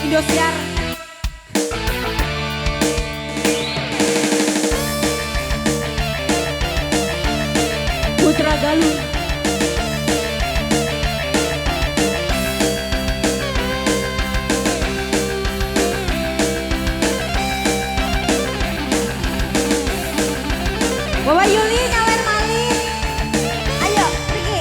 Indosiar. Putra Galuh. Bapak Yuli nyawer malih. Ayo, pergi.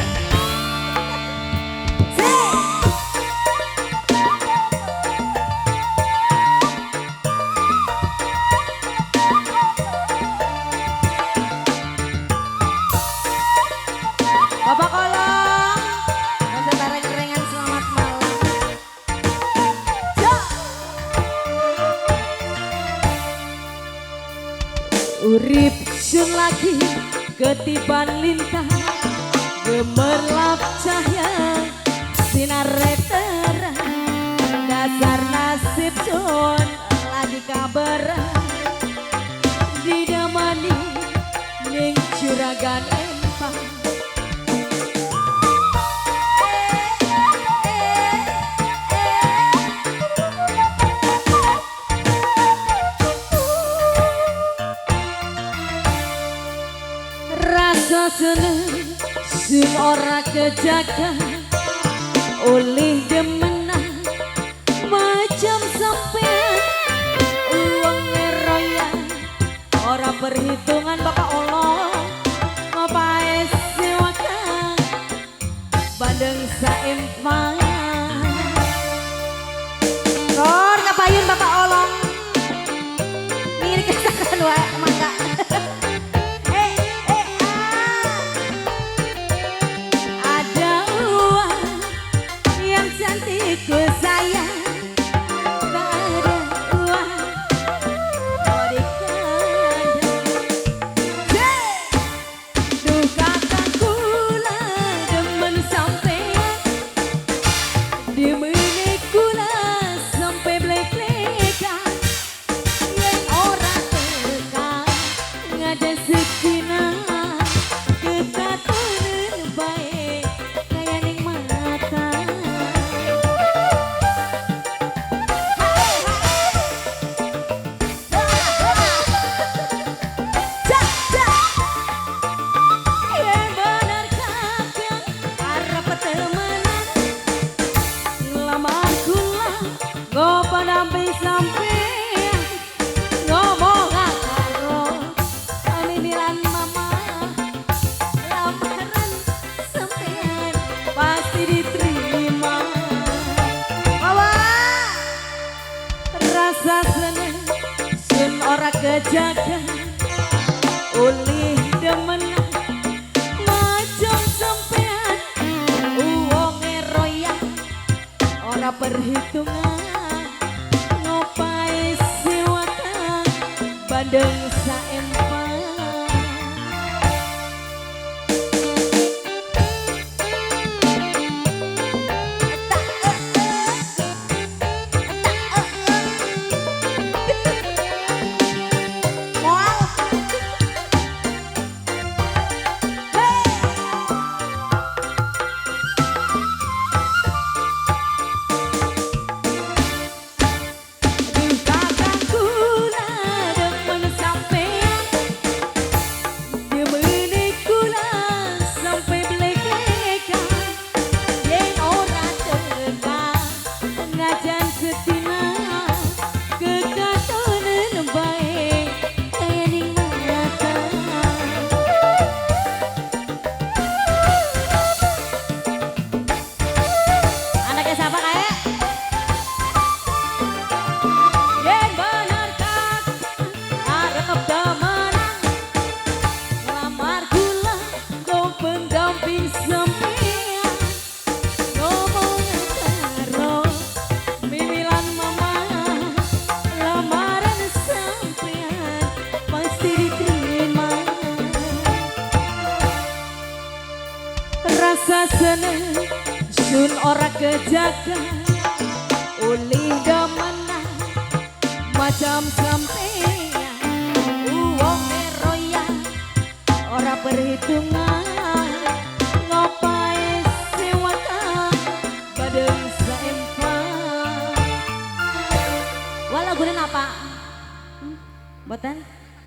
Bapak Kolong, untuk bareng-barengan selamat malam. Urip sun lagi ketiban lintang, gemerlap cahya sinar terang. Dasar nasib sun lagi kabaran, didemani ning juragan empang. Rasa seneng sing ora kejaga oleh demenan macam sampean uang ngeroyan ora perhitungan Bapak Allah ngopae sewakan bandeng saempang. Kor kapayun Bapak Olong mirik kesakan wae mangga. Ku sayang tak ada uang di kandang. Duh kakak kula demen sampean, demene kula sampai blek-blekan. Yen ora teka ngada setina kekatonen bae kaya ning mata. Rasa seneng sun ora kejaga oleh demenan macam sampean uwonge royang ora perhitungan ngopae sewaka bandeng saempang. Rasa seneng sun ora kejaga oleh demenan macam sampean uwonge royang ora perhitungan ngopae sewaka badeng saempang. Lagune napa? Mboten?